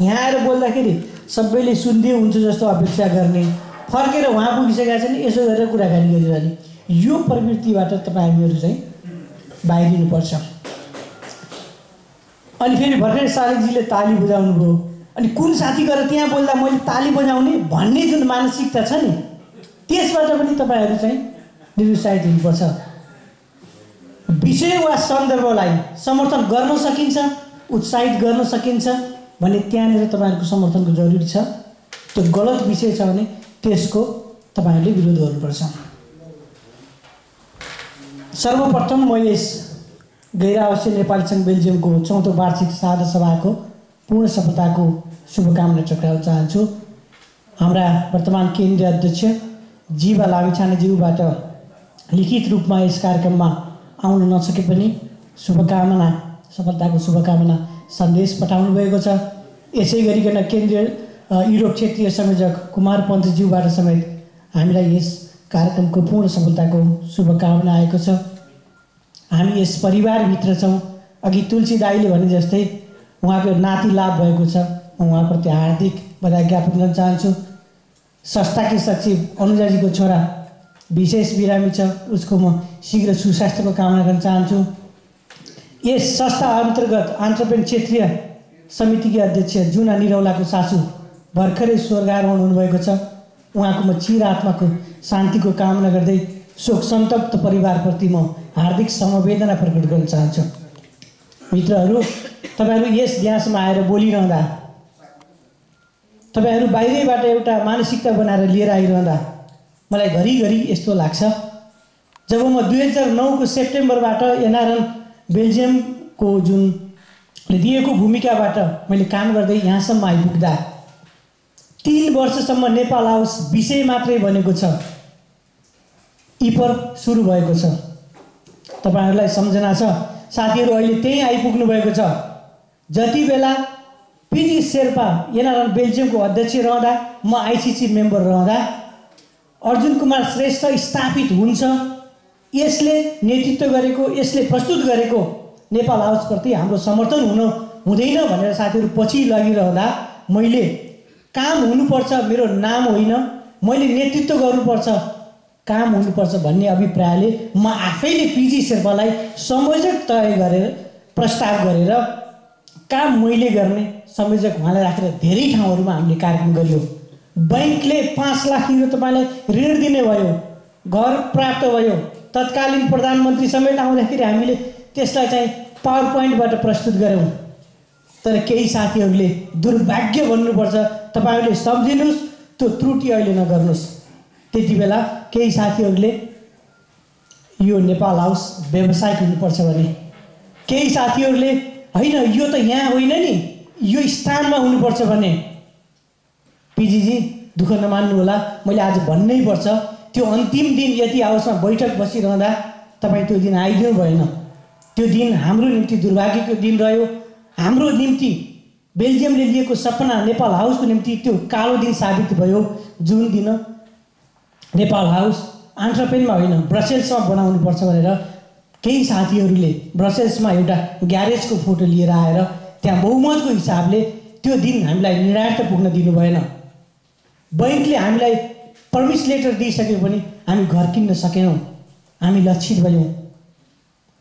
यहाँ आएर बोल्दाखेरि सबैले सुन्दै हुन्छ जस्तो अपेक्षा गर्ने, फर्केर उहाँ पुगिसकेका छन् यसो गरेर कुराकानी गरिरहने, यो प्रवृत्तिबाट तपाईँहरू चाहिँ बाहिरिनुपर्छ। अनि फेरि भर्खरै सालेकजीले ताली बजाउनु भयो, अनि कुन साथी गएर त्यहाँ बोल्दा मैले ताली बजाउने भन्ने जुन मानसिकता छ नि, त्यसबाट पनि तपाईँहरू चाहिँ निरुत्साहित हुनुपर्छ। विषय वा सन्दर्भलाई समर्थन गर्न सकिन्छ, उत्साहित गर्न सकिन्छ भने त्यहाँनिर तपाईँहरूको समर्थनको जरुरी छ। त्यो गलत विषय छ भने त्यसको तपाईँहरूले विरोध गर्नुपर्छ। सर्वप्रथम म यस गैर आवासीय नेपाली सङ्घ बेल्जियमको 4औं वार्षिक साझा सभाको पूर्ण सफलताको शुभकामना चक्राउन चाहन्छु। हाम्रा वर्तमान केन्द्रीय अध्यक्ष जीवा लामिछानेज्यूबाट लिखित रूपमा यस कार्यक्रममा आउन नसके पनि शुभकामना, सफलताको शुभकामना सन्देश पठाउनु भएको छ। यसै गरिकन केन्द्रीय युरोप क्षेत्रीय संयोजक कुमार पन्तज्यूबाट समेत हामीलाई यस कार्यक्रमको पूर्ण सफलताको शुभकामना आएको छ। हामी यस परिवारभित्र छौँ। अघि तुलसी दाईले भने जस्तै उहाँको नाति लाभ भएको छ, म उहाँप्रति हार्दिक बधाई ज्ञापन गर्न चाहन्छु। संस्थाकी सचिव अनुजाजीको छोरा विशेष बिरामी छ, उसको म शीघ्र सुस्वास्थ्यको कामना गर्न चाहन्छु। यस संस्था अन्तर्गत आन्ट्रप्रेन क्षेत्रीय समितिकी अध्यक्ष जुना निरौलाको सासू भर्खरै स्वर्गारोहण हुनुभएको छ, उहाँको म चिर आत्माको शान्तिको कामना गर्दै शोक सन्तप्त परिवारप्रति म हार्दिक समवेदना प्रकट गर्न चाहन्छु। मित्रहरू, तपाईँहरू यस ड्यान्समा आएर बोलिरहँदा, तपाईँहरू बाहिरैबाट एउटा मानसिकता बनाएर लिएर आइरहँदा मलाई घरिघरि यस्तो लाग्छ, जब म 2009को सेप्टेम्बरबाट एनआरएन बेल्जियमको जुन दिएको भूमिकाबाट मैले काम गर्दै यहाँसम्म आइपुग्दा 3 वर्षसम्म नेपाल हाउस विषय मात्रै बनेको छ, इपर सुरु भएको छ। तपाईँहरूलाई सम्झना छ, साथीहरू अहिले त्यहीँ आइपुग्नु भएको छ। जति बेला पिजी शेर्पा एनआरएन बेल्जियमको अध्यक्ष रहँदा, म आइसिसी मेम्बर रहँदा अर्जुन कुमार श्रेष्ठ स्थापित हुन्छ, यसले नेतृत्व गरेको, यसले प्रस्तुत गरेको नेपाल हाउसप्रति हाम्रो समर्थन हुँदैन भनेर साथीहरू पछि लगिरहँदा मैले काम हुनुपर्छ, मेरो नाम होइन, मैले नेतृत्व गर्नुपर्छ, काम हुनुपर्छ भन्ने अभिप्रायले म आफैले पिजी शेर्पालाई संयोजक तय गरेर प्रस्ताव गरेर काम मैले गर्ने संयोजक उहाँलाई राखेर धेरै ठाउँहरूमा हामीले कार्यक्रम गरियो। बैंकले 5 लाख युरो तपाईँलाई ऋण दिने भयो, घर प्राप्त भयो। तत्कालीन प्रधानमन्त्री समेत आउँदाखेरि हामीले त्यसलाई चाहिँ पावर पोइन्टबाट प्रस्तुत गऱ्यौँ। तर केही साथीहरूले दुर्भाग्य भन्नुपर्छ, तपाईँहरूले सम्झिनुहोस्, त्यो त्रुटि अहिले नगर्नुहोस्। त्यति बेला केही साथीहरूले यो नेपाल हाउस व्यावसायिक हुनुपर्छ भने, केही साथीहरूले होइन यो त यहाँ होइन नि, यो स्थानमा हुनुपर्छ भने, पिजीजी दुःख नमान्नु होला, मैले आज भन्नै पर्छ, त्यो अन्तिम दिन यति हाउसमा बैठक बसिरहँदा तपाईँ त्यो दिन आइदिनु भएन। त्यो दिन हाम्रो निम्ति दुर्भाग्यको दिन रह्यो। हाम्रो निम्ति बेल्जियमले लिएको सपना नेपाल हाउसको निम्ति त्यो कालो दिन साबित भयो, जुन दिन नेपाल हाउस आन्ट्रप्रेनमा होइन ब्रसेल्समा बनाउनुपर्छ भनेर केही साथीहरूले ब्रसेल्समा एउटा ग्यारेजको फोटो लिएर आएर त्यहाँ बहुमतको हिसाबले त्यो दिन हामीलाई निर्णायक पुग्न दिनु भएन। बैंकले हामीलाई पर्मिस लेटर दिइसके पनि हामी घर किन्न सकेनौँ, हामी लक्षित भयौँ।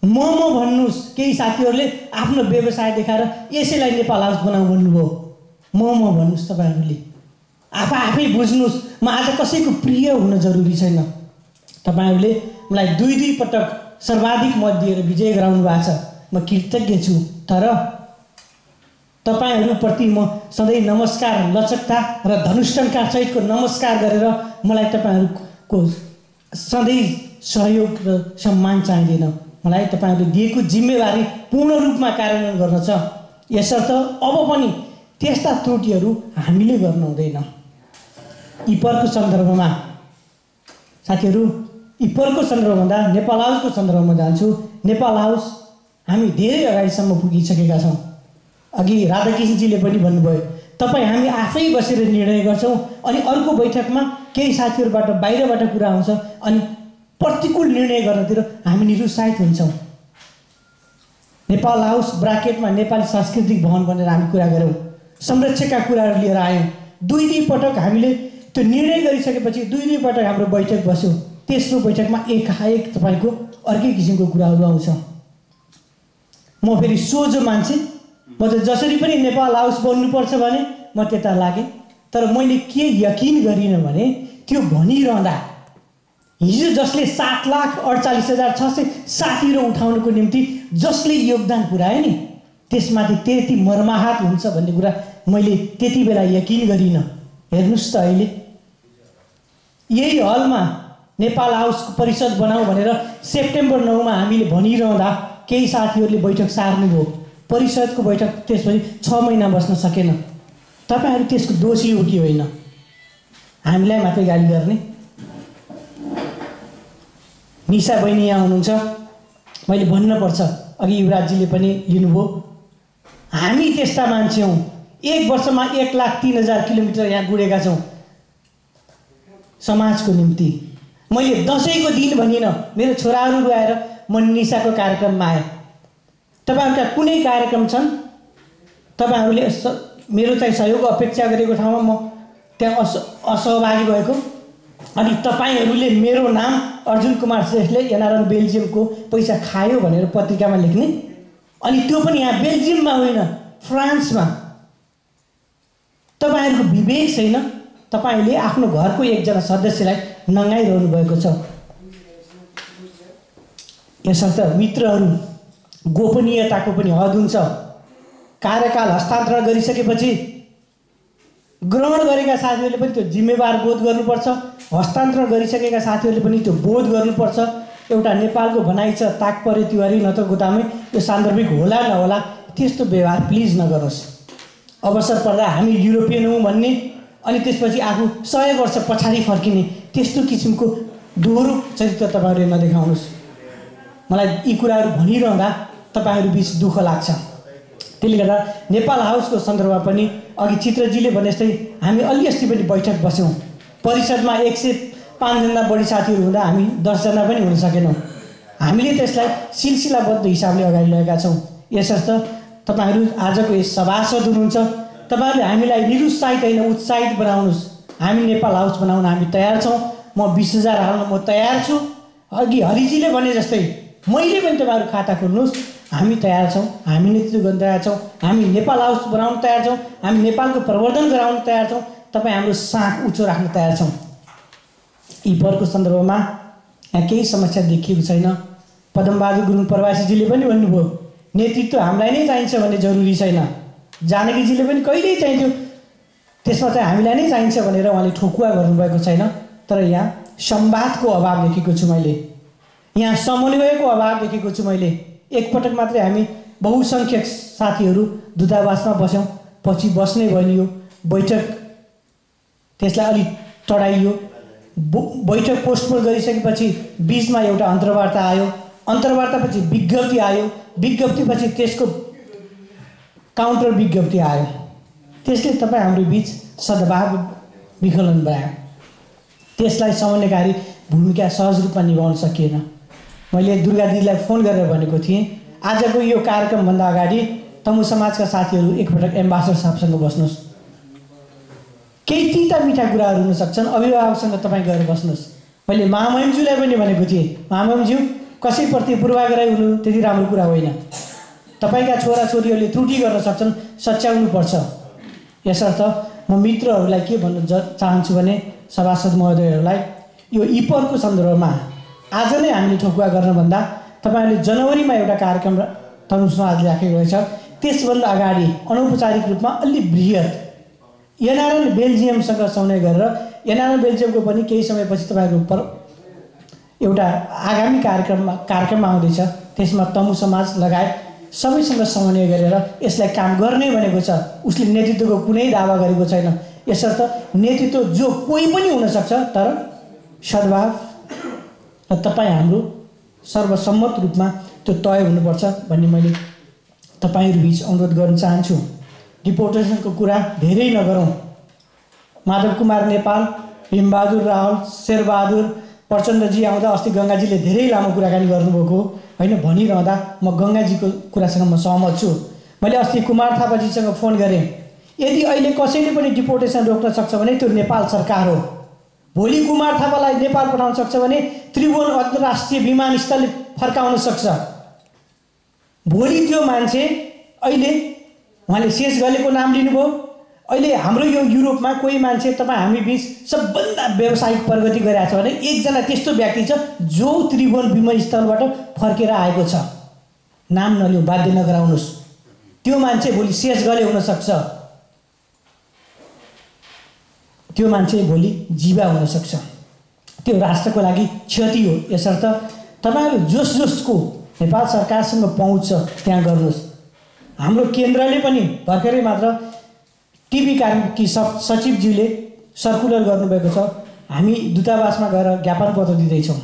म भन्नुहोस्, केही साथीहरूले आफ्नो व्यवसाय देखाएर यसैलाई नेपाल हाउस बनाऊ भन्नुभयो। म भन्नुहोस्, तपाईँहरूले आफै बुझ्नुहोस्, म आज कसैको प्रिय हुन जरुरी छैन। तपाईँहरूले मलाई 2 पटक सर्वाधिक मत दिएर विजय गराउनु भएको छ, म कृतज्ञ छु। तर तपाईँहरूप्रति म सधैँ नमस्कार, लचकता र धनुष्टङ्कार सहितको नमस्कार गरेर मलाई तपाईँहरूको सधैँ सहयोग र सम्मान चाहिँदैन। मलाई तपाईँहरूले दिएको जिम्मेवारी पूर्ण रूपमा कार्यान्वयन गर्न छ। यसर्थ अब पनि त्यस्ता त्रुटिहरू हामीले गर्न हुँदैन। इपरको सन्दर्भमा साथीहरू, इपरको सन्दर्भभन्दा नेपाल हाउसको सन्दर्भमा जान्छु। नेपाल हाउस हामी धेरै अगाडिसम्म पुगिसकेका छौँ। अघि राधाकृष्णजीले पनि भन्नुभयो, तपाईँ हामी आफै बसेर निर्णय गर्छौँ, अनि अर्को बैठकमा केही साथीहरूबाट बाहिरबाट कुरा आउँछ, अनि प्रतिकूल निर्णय गर्नतिर हामी निरुत्साहित हुन्छौँ। नेपाल हाउस ब्राकेटमा नेपाली सांस्कृतिक भवन भनेर हामी कुरा गऱ्यौँ। संरक्षकका कुराहरू लिएर आयौँ। दुई पटक हामीले त्यो निर्णय गरिसकेपछि दुई पटक हाम्रो बैठक बस्यो। तेस्रो बैठकमा एकाएक तपाईँको अर्कै किसिमको कुराहरू आउँछ। म फेरि सोझो मान्छे, म त जसरी पनि नेपाल हाउस बन्नुपर्छ भने म त्यता लागेँ। तर मैले के यकिन गरिनँ भने त्यो भनिरहँदा हिजो जसले 7,48,660 युरो उठाउनुको निम्ति जसले योगदान पुर्यायो नि, त्यसमाथि त्यति मर्माहत हुन्छ भन्ने कुरा मैले त्यति बेला यकिन गरिनँ। हेर्नुहोस् त, अहिले यही हलमा नेपाल हाउसको परिषद बनाऊ भनेर सेप्टेम्बर 9 हामीले भनिरहँदा केही साथीहरूले बैठक सार्नुभयो। परिषदको बैठक त्यसपछि 6 महिना बस्न सकेन। तपाईँहरू त्यसको दोषी हो कि होइन? हामीलाई मात्रै गाली गर्ने? निशा बहिनी यहाँ हुनुहुन्छ, मैले भन्नुपर्छ, अघि युवराजजीले पनि लिनुभयो। हामी त्यस्ता मान्छे हौँ, 1 वर्षमा 1,03,000 किलोमिटर यहाँ गुडेका छौँ समाजको निम्ति। मैले दसैँको दिन भनिनँ, मेरो छोराहरू गएर म निशाको कार्यक्रममा आएँ। तपाईँहरूका कुनै कार्यक्रम छन्, तपाईँहरूले मेरो चाहिँ सहयोग अपेक्षा गरेको ठाउँमा म त्यहाँ असहभागी भएको, अनि तपाईँहरूले मेरो नाम अर्जुन कुमार श्रेष्ठले एनआरएन बेल्जियमको पैसा खायो भनेर पत्रिकामा लेख्ने, अनि त्यो पनि यहाँ बेल्जियममा होइन, फ्रान्समा। तपाईँहरूको विवेक छैन। तपाईँले आफ्नो घरको एकजना सदस्यलाई नङ्गाइरहनु भएको छ। यसर्थ मित्रहरू, गोपनीयताको पनि हद हुन्छ। कार्यकाल हस्तान्तरण गरिसकेपछि ग्रहण गरेका साथीहरूले पनि त्यो जिम्मेवार बोध गर्नुपर्छ। हस्तान्तरण गरिसकेका साथीहरूले पनि त्यो बोध गर्नुपर्छ। एउटा नेपालको भनाइ छ, ताक परे तिवारी नत्र गोदामै। यो सान्दर्भिक होला नहोला, त्यस्तो व्यवहार प्लिज नगरोस्। अवसर पर्दा हामी युरोपियन हौँ भन्ने, अनि त्यसपछि आफू 100 वर्ष पछाडि फर्किने, त्यस्तो किसिमको दोहोरो चरित्र तपाईँहरूले नदेखाउनुहोस्। मलाई यी कुराहरू भनिरहँदा तपाईँहरू बिच दुःख लाग्छ। त्यसले गर्दा नेपाल हाउसको सन्दर्भमा पनि अघि चित्रजीले भने जस्तै हामी अलि अस्ति पनि बैठक बस्यौँ। परिषदमा 105 जना बढी साथीहरू हुँदा हामी 10 जना पनि हुन सकेनौँ। हामीले त्यसलाई सिलसिलाबद्ध हिसाबले अगाडि लगेका छौँ। यसर्थ तपाईँहरू आजको यस सभासद हुनुहुन्छ, तपाईँहरूले हामीलाई निरुत्साहित होइन उत्साहित बनाउनुहोस्। हामी नेपाल हाउस बनाउन हामी तयार छौँ। म 20,000 हाल्न म तयार छु। अघि हरिजीले भने जस्तै मैले पनि तपाईँहरू खाता खोल्नुहोस्। हामी तयार छौँ, हामी नेतृत्व गर्न तयार छौँ, हामी नेपाल हाउस बनाउन तयार छौँ, हामी नेपालको प्रवर्धन गराउन तयार छौँ। तपाईँ हाम्रो साख उच्च राख्न तयार छौँ। इपरको सन्दर्भमा यहाँ केही समस्या देखिएको छैन। पदमबहादुर गुरुङ प्रवासीजीले पनि भन्नुभयो, नेतृत्व हामीलाई नै चाहिन्छ भन्ने जरुरी छैन। जानकीजीले पनि कहिल्यै चाहिन्थ्यो, त्यसमा चाहिँ हामीलाई नै चाहिन्छ भनेर उहाँले ठोकुवा गर्नुभएको छैन। तर यहाँ संवादको अभाव देखेको छु मैले, यहाँ समन्वयको अभाव देखेको छु मैले। एकपटक मात्रै हामी बहुसङ्ख्यक साथीहरू दूतावासमा बस्यौँ, पछि बस्नै बनियो। बैठक त्यसलाई अलिक टडाइयो। बैठक पोस्टपोन गरिसकेपछि बिचमा एउटा अन्तर्वार्ता आयो। अन्तर्वार्तापछि विज्ञप्ति आयो। विज्ञप्तिपछि त्यसको काउन्टर विज्ञप्ति आयो। त्यसले तपाईँ हाम्रो बिच सद्भाव विखलन बनायो। त्यसलाई समन्वयकारी भूमिका सहज रूपमा निभाउन सकिएन। मैले दुर्गा दिदीलाई फोन गरेर भनेको थिएँ, आजको यो कार्यक्रमभन्दा अगाडि तमु समाजका साथीहरू एकपटक एम्बासडर साहबसँग बस्नुहोस्। केही तिता मिठा कुराहरू हुन सक्छन्, अभिभावकसँग तपाईँ गएर बस्नुहोस्। मैले महामहिमज्यूलाई पनि भनेको थिएँ, महामहिमज्यू कसैप्रति पूर्वाग्रह हुनु त्यति राम्रो कुरा होइन। तपाईँका छोराछोरीहरूले त्रुटि गर्न सक्छन्, सच्याउनुपर्छ। यसर्थ म मित्रहरूलाई के भन्न चाहन्छु भने सभासद महोदयहरूलाई, यो इपरको सन्दर्भमा आज नै हामीले ठोकुवा गर्नुभन्दा तपाईँहरूले जनवरीमा एउटा कार्यक्रम तरुण समाजले राखेको रहेछ, त्यसभन्दा अगाडि अनौपचारिक रूपमा अलि बृहत एनआरएन बेल्जियमसँग समन्वय गरेर एनआरएन बेल्जियमको पनि केही समयपछि तपाईँहरूको एउटा आगामी कार्यक्रम आउँदैछ, त्यसमा तमु समाज लगायत सबैसँग समन्वय गरेर यसलाई काम गर्ने भनेको छ। उसले नेतृत्वको कुनै दावा गरेको छैन। यसर्थ नेतृत्व जो कोही पनि हुनसक्छ, तर सद्भाव र तपाईँ हाम्रो सर्वसम्मत रूपमा त्यो तय हुनुपर्छ भन्ने मैले तपाईँहरू बिच अनुरोध गर्न चाहन्छु। डिपोर्टेसनको कुरा धेरै नगरौँ। माधव कुमार नेपाल, भीमबहादुर रावल, शेरबहादुर प्रचण्डजी आउँदा अस्ति गङ्गाजीले धेरै लामो कुराकानी गर्नुभएको होइन। भनिरहँदा म गङ्गाजीको कुरासँग म सहमत छु। मैले अस्ति कुमार थापाजीसँग फोन गरेँ, यदि अहिले कसैले पनि डिपोर्टेसन रोक्न सक्छ भने त्यो नेपाल सरकार हो। भोलि कुमार थापालाई नेपाल पठाउन सक्छ भने त्रिभुवन अन्तर्राष्ट्रिय विमानस्थलले फर्काउन सक्छ। भोलि त्यो मान्छे अहिले उहाँले शेष गलेको नाम लिनुभयो। अहिले हाम्रो यो युरोपमा कोही मान्छे तपाईँ हामी बिच सबभन्दा व्यावसायिक प्रगति गरिरहेको छ भने एकजना त्यस्तो व्यक्ति छ जो त्रिभुवन विमानस्थलबाट फर्केर आएको छ। नाम नलिउँ, बाध्य नगराउनुहोस्। त्यो मान्छे भोलि शेष गले हुनसक्छ, त्यो मान्छे भोलि जीवा हुनसक्छ। त्यो राष्ट्रको लागि क्षति हो। यसर्थ तपाईँहरू जसको नेपाल सरकारसँग पहुँच छ त्यहाँ गर्नुहोस्। हाम्रो केन्द्रले पनि भर्खरै मात्र टिभी कार्यक्रमकी सचिवज्यूले सर्कुलर गर्नुभएको छ। हामी दूतावासमा गएर ज्ञापन पत्र दिँदैछौँ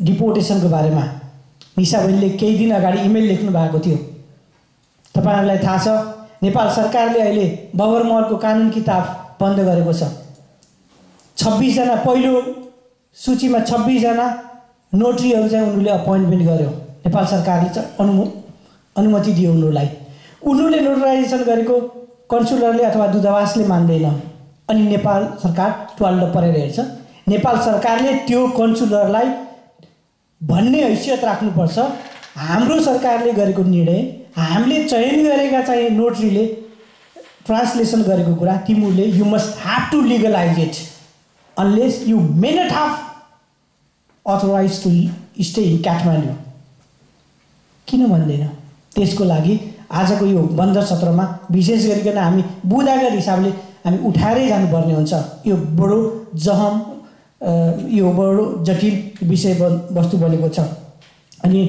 डिपोर्टेसनको बारेमा। निशा बहिनीले केही दिन अगाडि इमेल लेख्नु भएको थियो। तपाईँहरूलाई थाहा छ नेपाल सरकारले अहिले बबर महलको कानुन किताब बन्द गरेको छ। 26 जना पहिलो सूचीमा 26 जना नोटरीहरू चाहिँ उनीहरूले अपोइन्टमेन्ट गर्यो। नेपाल सरकारले चाहिँ अनुमति दियो उनीहरूलाई। उनीहरूले नोटराइजेसन गरेको कन्सुलरले अथवा दूतावासले मान्दैन अनि नेपाल सरकार ट्वाल्ल परेर हेर्छ। नेपाल सरकारले त्यो कन्सुलरलाई भन्ने हैसियत राख्नुपर्छ हाम्रो सरकारले गरेको निर्णय, हामीले चयन गरेका चाहिँ नोटरीले ट्रान्सलेसन गरेको कुरा तिमीहरूले you must have to legalize it unless you may not have authorize to stay in Kathmandu. किन भन्दैन? त्यसको लागि आजको यो बन्द सत्रमा विशेष गरिकन हामी बुदागत हिसाबले हामी उठाएरै जानुपर्ने हुन्छ। यो बडो यो बडो जटिल विषय वस्तु बनेको छ। अनि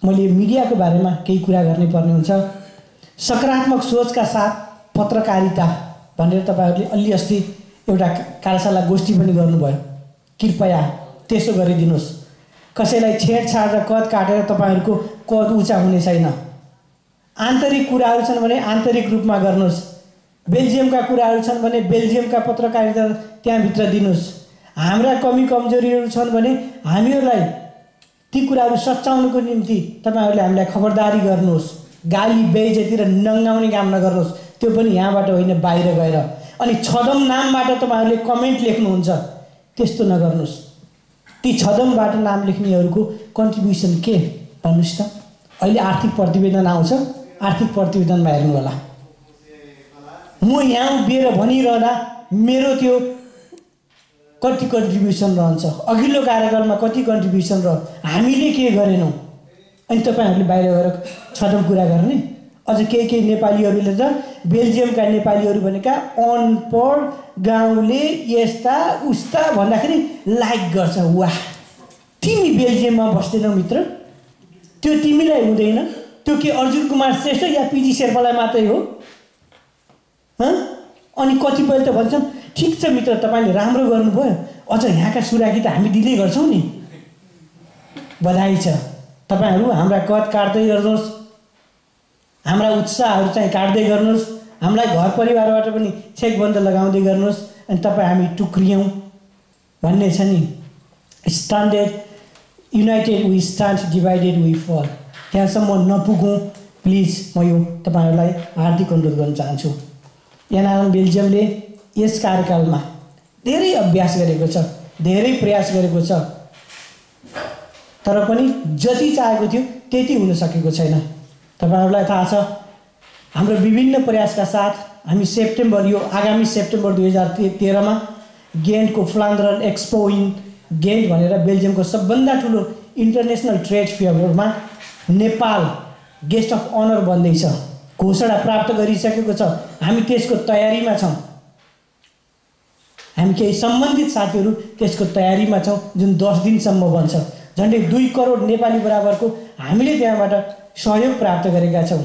मैले मिडियाको बारेमा केही कुरा गर्नै पर्ने हुन्छ। सकारात्मक सोचका साथ पत्रकारिता भनेर तपाईँहरूले अलि अस्ति एउटा कार्यशाला गोष्ठी पनि गर्नुभयो। कृपया त्यसो गरिदिनुहोस्। कसैलाई छेडछाड र कद काटेर तपाईँहरूको कद उचा हुने छैन। आन्तरिक कुराहरू छन् भने आन्तरिक रूपमा गर्नुहोस्। बेल्जियमका कुराहरू छन् भने बेल्जियमका पत्रकारिता त्यहाँभित्र दिनुहोस्। हाम्रा कमी कमजोरीहरू छन् भने हामीहरूलाई ती कुराहरू सच्याउनको निम्ति तपाईँहरूले हामीलाई खबरदारी गर्नुहोस्। गाली बेइज्जती र नङ्गाउने काम नगर्नुहोस्। त्यो पनि यहाँबाट होइन, बाहिर गएर। अनि छदम नामबाट तपाईँहरूले कमेन्ट लेख्नुहुन्छ, त्यस्तो नगर्नुहोस्। ती छदमबाट नाम लेख्नेहरूको कन्ट्रिब्युसन के भन्नुहोस् त। अहिले आर्थिक प्रतिवेदन आउँछ, आर्थिक प्रतिवेदनमा हेर्नु होला। म यहाँ उभिएर भनिरहँदा मेरो त्यो कति कन्ट्रिब्युसन रहन्छ, अघिल्लो कार्यकालमा कति कन्ट्रिब्युसन रह्यो, हामीले के गरेनौँ। अनि तपाईँहरूले बाहिर गएर छदम कुरा गर्ने। अझ केही नेपालीहरूले त बेल्जियमका नेपालीहरू भनेका अनपढ गाउँले यस्ता उस्ता भन्दाखेरि लाइक गर्छ। वाह, तिमी बेल्जियममा बस्दैनौ मित्र, त्यो तिमीलाई हुँदैन। त्यो के अर्जुन कुमार श्रेष्ठ या पिजी शेर्पालाई मात्रै हो? अनि कतिपय त भन्छन् ठिक छ मित्र तपाईँले राम्रो गर्नुभयो, अझ यहाँका सुराकी त हामी दिँदै गर्छौँ नि। बधाई छ। तपाईँहरू हाम्रा कद काट्दै गर्नुहोस्, हाम्रा उत्साहहरू चाहिँ काट्दै गर्नुहोस्, हामीलाई घर परिवारबाट पनि छेकबन्द लगाउँदै गर्नुहोस्। अनि तपाईँ हामी टुक्रियौँ भन्ने छ नि, स्ट्यान्डेड united we stand, divided we fall. त्यहाँसम्म नपुगौँ प्लिज। म यो तपाईँहरूलाई हार्दिक अनुरोध गर्न चाहन्छु। एनआरएम बेल्जियमले यस कार्यकालमा धेरै अभ्यास गरेको छ, धेरै प्रयास गरेको छ, तर पनि जति चाहेको थियो त्यति हुन सकेको छैन। तपाईँहरूलाई थाहा छ हाम्रो विभिन्न प्रयासका साथ हामी यो आगामी सेप्टेम्बर 2013 गेन्टको फ्लान्द्रन एक्सपो इन गेन्ट भनेर बेल्जियमको सबभन्दा ठुलो इन्टरनेसनल ट्रेड फेयरमा नेपाल गेस्ट अफ अनर बन्दैछ। घोषणा प्राप्त गरिसकेको छ। हामी त्यसको तयारीमा छौँ। हामी केही सम्बन्धित साथीहरू त्यसको तयारीमा छौँ, जुन 10 दिनसम्म बन्छ। झन्डै 2 करोड नेपाली बराबरको हामीले त्यहाँबाट सहयोग प्राप्त गरेका छौँ।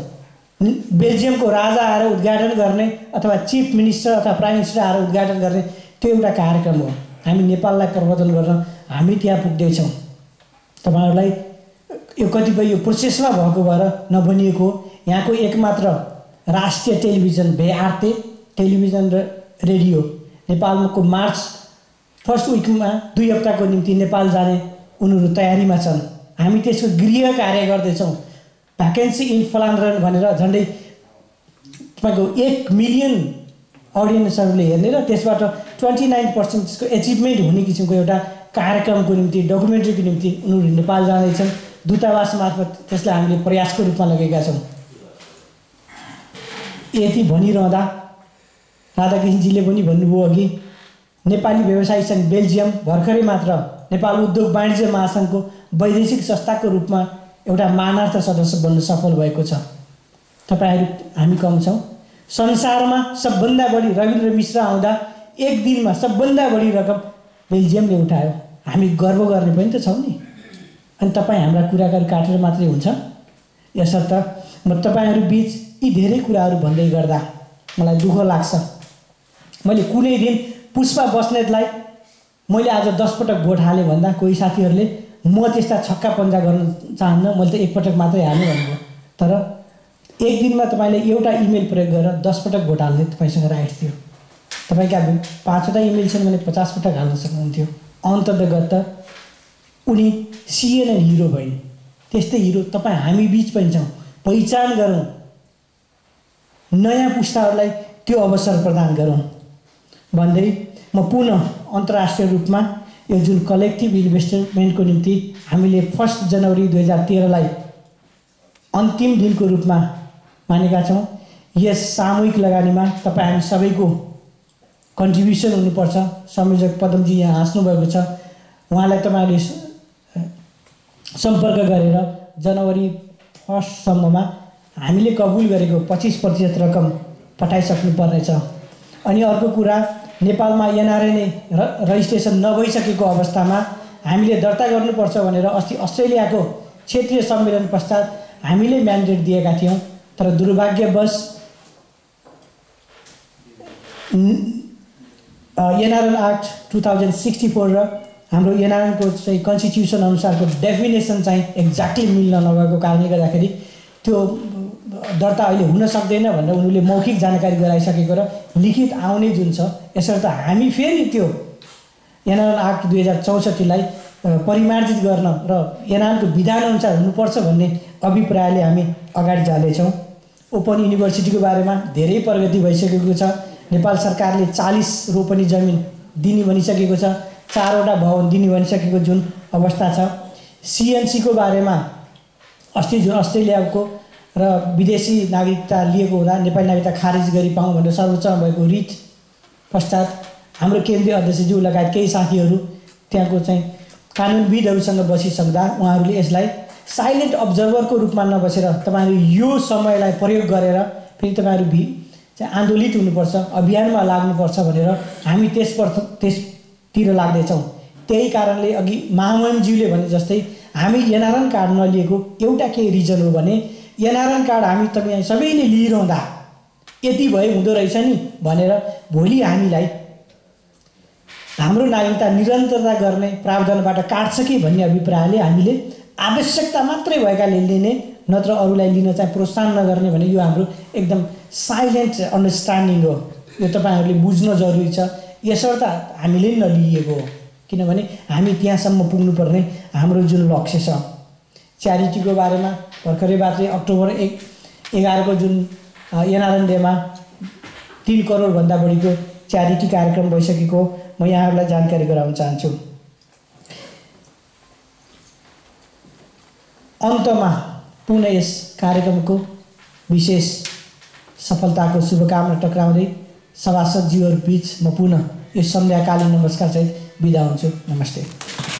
बेल्जियमको राजा आएर उद्घाटन गर्ने अथवा चिफ मिनिस्टर अथवा प्राइम मिनिस्टर आएर उद्घाटन गर्ने त्यो एउटा कार्यक्रम हो। हामी नेपाललाई प्रवर्धन गर्न हामी त्यहाँ पुग्दैछौँ। तपाईँहरूलाई यो कतिपय यो प्रोसेसमा भएको भएर नबनिएको यहाँको एकमात्र राष्ट्रिय टेलिभिजन VRT टेलिभिजन र रेडियो नेपालको मार्च फर्स्ट विकमा 2 हप्ताको निम्ति नेपाल जाने उनीहरू तयारीमा छन्। हामी त्यसको गृह कार्य गर्दैछौँ। भ्याकेन्सी इन फ्लान्द्रन भनेर झन्डै तपाईँको 1 मिलियन अडियन्सहरूले हेर्ने र त्यसबाट 29% त्यसको एचिभमेन्ट हुने किसिमको एउटा कार्यक्रमको निम्ति डकुमेन्ट्रीको निम्ति उनीहरू नेपाल जाँदैछन्। दूतावास मार्फत त्यसलाई हामीले प्रयासको रूपमा लगेका छौँ। यति भनिरहँदा राधाकृष्णजीले पनि भन्नुभयो अघि नेपाली व्यवसायी सङ्घ बेल्जियम भर्खरै मात्र नेपाल उद्योग वाणिज्य महासङ्घको वैदेशिक संस्थाको रूपमा एउटा मानार्थ सदस्य बन्न सफल भएको छ। तपाईँहरू हामी कम छौँ। संसारमा सबभन्दा बढी रविन्द्र मिश्र आउँदा एक दिनमा सबभन्दा बढी रकम बेल्जियमले उठायो। हामी गर्व गर्ने पनि त छौँ नि। अनि तपाईँ हाम्रा कुराकानी काटेर मात्रै हुन्छ? यसर्थ म तपाईँहरू बिच यी धेरै कुराहरू भन्दै गर्दा मलाई दुःख लाग्छ। मैले कुनै दिन पुष्पा बस्नेतलाई मैले आज 10 पटक भोट हालेँ भन्दा कोही साथीहरूले म त्यस्ता छक्का पन्जा गर्न चाहन्न, मैले त एकपटक मात्रै हालेँ भन्नुभयो। तर एक दिनमा तपाईँले एउटा इमेल प्रयोग गरेर 10 पटक भोट हाल्ने तपाईँसँग राइट थियो। तपाईँका 5वटा इमेल छन् भने 50 पटक हाल्न सक्नुहुन्थ्यो। अन्ततगत उनी CNN हिरो भइन्। त्यस्तै हिरो तपाईँ हामी बिच पनि छौँ। पहिचान गरौँ, नयाँ पुस्ताहरूलाई त्यो अवसर प्रदान गरौँ भन्दै म पुनः अन्तर्राष्ट्रिय रूपमा यो जुन कलेक्टिभ इन्भेस्टमेन्टको निम्ति हामीले 1 जनवरी 2013लाई अन्तिम दिनको रूपमा मानेका छौँ। यस सामूहिक लगानीमा तपाईँ हामी सबैको कन्ट्रिब्युसन हुनुपर्छ। संयोजक पदमजी यहाँ हाँस्नुभएको छ, उहाँलाई तपाईँले सम्पर्क गरेर जनवरी 1 सम्ममा हामीले कबुल गरेको 25% रकम पठाइसक्नुपर्नेछ। अनि अर्को कुरा, नेपालमा एनआरएनए रजिस्ट्रेसन नभइसकेको अवस्थामा हामीले दर्ता गर्नुपर्छ भनेर अस्ति अस्ट्रेलियाको क्षेत्रीय सम्मेलन पश्चात हामीले म्यान्डेट दिएका थियौँ। तर दुर्भाग्यवश एनआरएन एक्ट 2064 र हाम्रो एनआरएनको चाहिँ कन्स्टिट्युसन अनुसारको डेफिनेसन चाहिँ एक्ज्याक्टली मिल्न नभएको कारणले गर्दाखेरि त्यो दर्ता अहिले हुन सक्दैन भनेर उनीहरूले मौखिक जानकारी गराइसकेको र लिखित आउने जुन छ। यसर्थ हामी फेरि त्यो एनआरएन एक्ट 2064लाई परिमार्जित गर्न र एनआरएनको विधानअनुसार हुनुपर्छ भन्ने अभिप्रायले हामी अगाडि जाँदैछौँ। ओपन युनिभर्सिटीको बारेमा धेरै प्रगति भइसकेको छ। नेपाल सरकारले 40 रोपनी जमिन दिने भनिसकेको छ, 4वटा भवन दिने भनिसकेको जुन अवस्था छ। CNCको बारेमा अस्ति जुन अस्ट्रेलियाको र विदेशी नागरिकता लिएको हुँदा नेपाली नागरिकता खारिज गरी पाऊँ भनेर सर्वोच्चमा भएको रिट पश्चात हाम्रो केन्द्रीय अध्यक्षज्यू लगायत केही साथीहरू त्यहाँको चाहिँ कानुनविदहरूसँग बसिसक्दा उहाँहरूले यसलाई साइलेन्ट अब्जर्भरको रूपमा नबसेर तपाईँहरू यो समयलाई प्रयोग गरेर फेरि तपाईँहरू चाहिँ आन्दोलित हुनुपर्छ, अभियानमा लाग्नुपर्छ भनेर हामी त्यसतिर लाग्दैछौँ। त्यही कारणले अघि महामहिमज्यूले भने जस्तै हामी एनआरएन कार्ड नलिएको एउटा केही रिजन हो भने एनआरएन कार्ड हामी तपाईँ सबैले लिइरहँदा यति भए हुँदो रहेछ नि भनेर भोलि हामीलाई हाम्रो नागरिकता निरन्तरता गर्ने प्रावधानबाट काट्छ कि भन्ने अभिप्रायले हामीले आवश्यकता मात्रै भएकाले लिने, नत्र अरूलाई लिन चाहिँ प्रोत्साहन नगर्ने भने यो हाम्रो एकदम साइलेन्ट अन्डरस्ट्यान्डिङ हो। यो तपाईँहरूले बुझ्न जरुरी छ। यसर्थ हामीले नलिएको हो किनभने हामी त्यहाँसम्म पुग्नुपर्ने हाम्रो जुन लक्ष्य छ। च्यारिटीको बारेमा भर्खरै बात्रै अक्टोबर 11 को जुन एनआरएन डेमा 3 करोडभन्दा बढीको च्यारिटी कार्यक्रम भइसकेको म यहाँहरूलाई जानकारी गराउन चाहन्छु। अन्तमा पुनः यस कार्यक्रमको विशेष सफलताको शुभकामना टक्राउँदै सभासदज्यूहरू बीच म पुनः यो सन्ध्याकालीन नमस्कार सहित बिदा हुन्छु। नमस्ते।